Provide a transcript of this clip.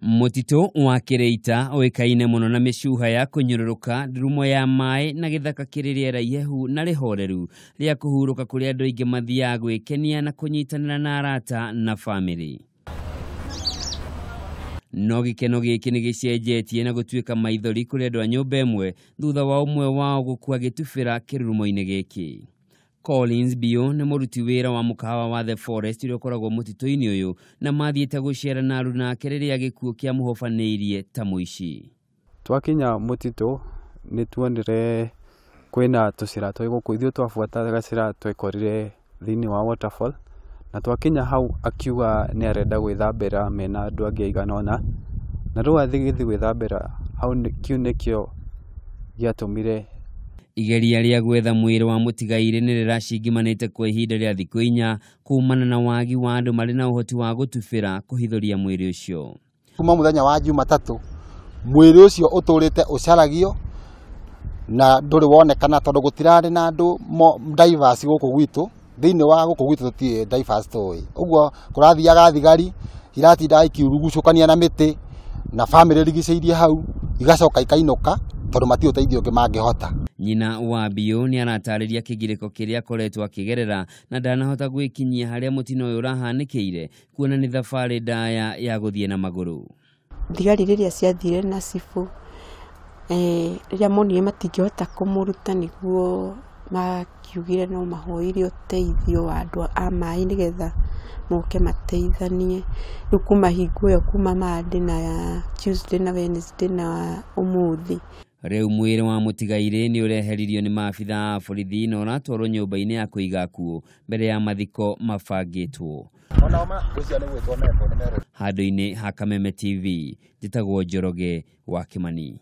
Mũtitũ wa Kĩrĩita ũĩkaine mũno na mĩcuha ya kũnyũrũrũka, ndurumo ya maĩ na gĩthaka kĩrĩ rĩera ihehu na rĩhoreru rĩa kũhurũka kũrĩa andũ aingĩ mathiaga gwĩkenia na kũnyitanĩra na arata na bamĩrĩ. No gĩkeno gĩkĩ nĩ gĩcenjetie na gũtuĩka maithori kũrĩ andũ a nyũmba ĩmwe thutha wa ũmwe wao gũkua gĩtubĩra kĩrurumo-inĩ gĩkĩ. Collins Bio nĩ mũruti wĩra wa mũkahawa wa The Forest ũrĩa ũkoragwo mũtitũ-inĩ ũyũ na mathiĩte gũcera na aruna ake rĩrĩa gĩkuũ kĩamũhobanĩirie ta mũici. Twakinya mũtitũ nĩ tuonire kwĩna tũcĩra twĩ gũkũ, ithuĩ twabuata gacĩra twekorire thĩinĩ wa waterfall, na twakinya hau akiuga nĩ arenda gwĩthambĩra mena andũ angĩ aigana ũna, na rĩu agĩthiĩ gwĩthambĩra hau kĩu nĩkĩo gĩatũmire. Igeria rĩa gwetha mwĩrĩ wa mũtigairĩ nĩ rĩracingimanĩte kwa ihinda rĩa thikũ 4 kumana na wagi wa andũ marĩ na ũhoti wa gũtubĩra kũhithũria mwĩrĩ ũcio. Kuma mũthenya wa Jumatatũ mwĩrĩ ũcio ũtũrĩte ũcaragio na ndũrĩ wonekana tondũ gũtirarĩ na andũ divers gũkũ gwitũ. Thĩinĩ wa gũkũ gwitũ tũtirĩ divers tũĩ, ũguo kũrathiaga thigari iratinda ikiurugucũkania na mĩtĩ na bamĩrĩ rigicĩirie hau igacoka ikainũka tondũ matirĩ ũteithio ũngĩ mangĩhota. Nyina wa Biũ nĩ aratarĩria kĩgirĩko kĩrĩa akoretwo akĩgerera na ndanahota gwĩkinyia harĩa mũtino ũyũ ũrahanĩkĩire kuona nĩ thabarĩ ndaya ya gũthiĩ na magũrũ. Thigari rĩrĩa ciathire na cibũ, rĩrĩa monire matingĩhota kũmũruta nĩguo makiugire no mahoire ũteithio wa andũ a maĩ nĩgetha moke mateithanie. Rĩu kuma hingo ĩyo kuma Monday na Tuesday na Wednesday na ũmũthĩ. Rĩu mwĩrĩ wa mũtigairĩ nĩ ũreheririo nĩ maabitha a borithi na ũratwarwo nyũmba-inĩ ya kũiga akuũ mbere ya mathiko mabangĩtwo. Handũ-inĩ ha Kameme TV, njĩtagwo Njoroge wa Kimani.